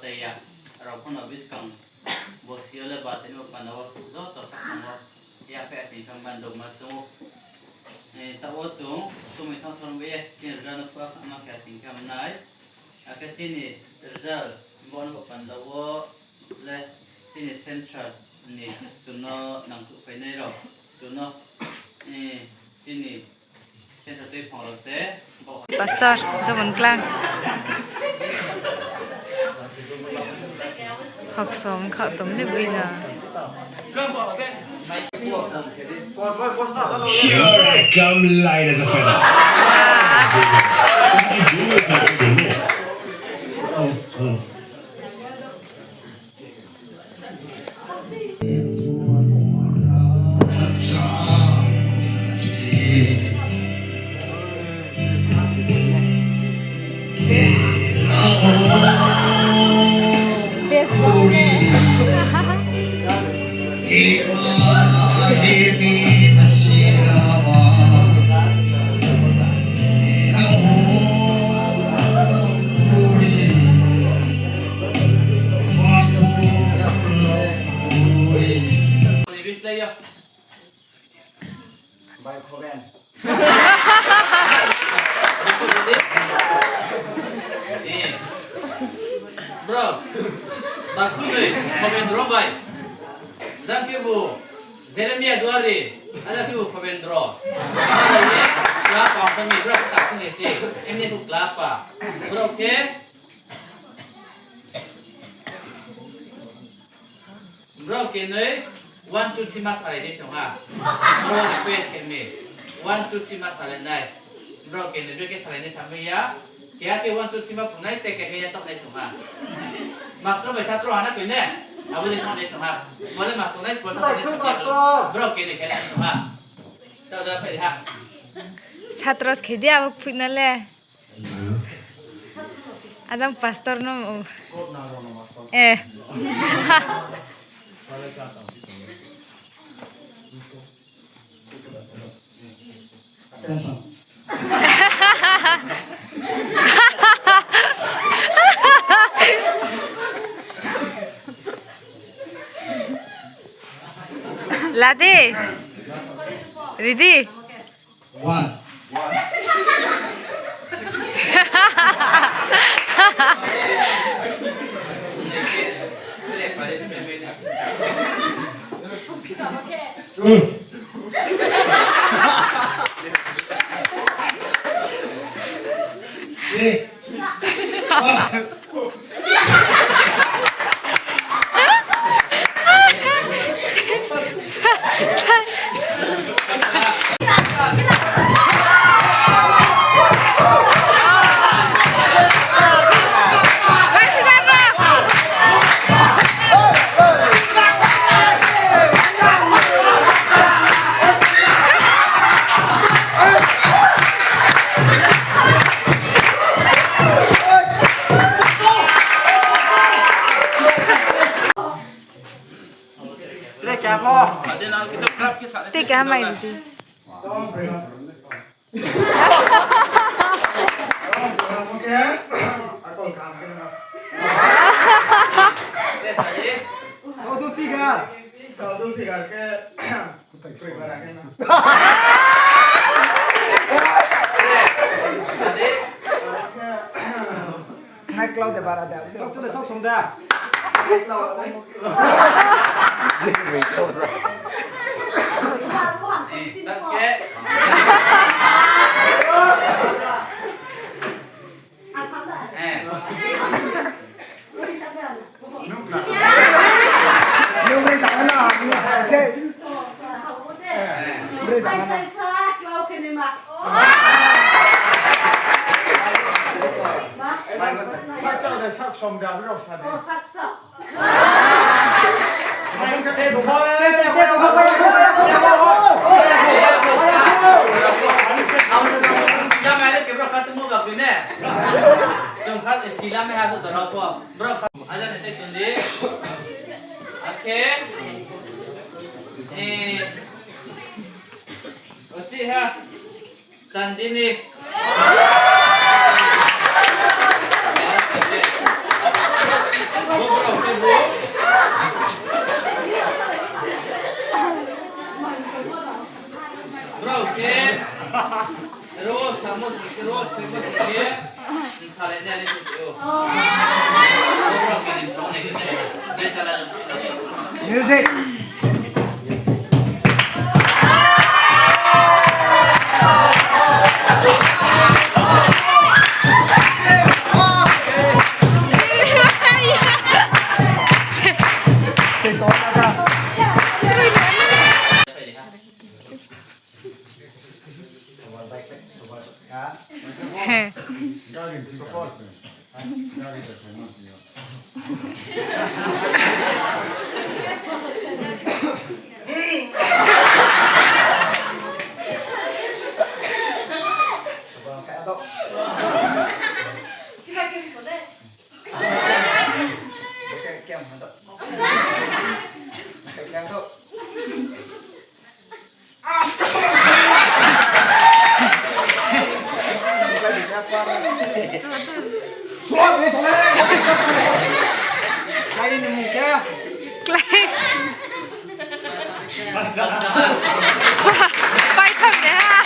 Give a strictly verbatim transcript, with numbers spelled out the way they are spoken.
Tei ya, rao pho no buskang bosi yo le ba tini bo panda wo joto khaphang wo yaphaih ya sing khe mani dogma chung ou. Eh, taoh wo chung chumui thanng thang bai ye chini result no phuh kha ma khe ya sing khe hamnai. Akhe chini result bo no bo panda wo le chini central ni chung no nangkhruhphainai rao chung no, eh, chini Pastor, jemon klang. Hoksom kha tom ni bui na. Here I come, light as a feather. Only do it unto the Lord. Oh, oh. Bai khoben. Eh. Bro, takhu noi, khoben rao bai. Jang khe bo Jeremiah duari, ada khe bo khoben rao. Ada ye, kla pa kami, bro, takhu noi se, emne khe kla pa. Bro khe, Bro khe noi one two three ma salai nai song ha. Bro request khe mi. One two three ma salai nai. Bro khe noi brekhe salai nai samai ya. Keha khe one two three ma phungnai, tei khe mi ya choknai song ha. Master bai satro hana koi ne. Abo ni phungnai song ha. Mole master nai, school satro nai song ha. Bro khe noi khe nai song ha. Tao da phai ha. Satro khe di abo phuina le. Ajang pastor no. Eh. Lade. Ready? One. Two. Three. Four. Tei keha mai di. Saudu siga. Saudu siga ke. Nai klau de bara de. Sok tu de sok song da. Nung bai jama na, nung sa se. Bre jama na. Sa chao de, sak som de, abo rao sa de. Jang ai le kebra kha tongmo ba koi ne. Chung kha sila me ha so dorao pho. Bro, aja ne tei tong di. Akhe. Eh. Ochi ha. Chandini. Music. Klái. Paithao de ha.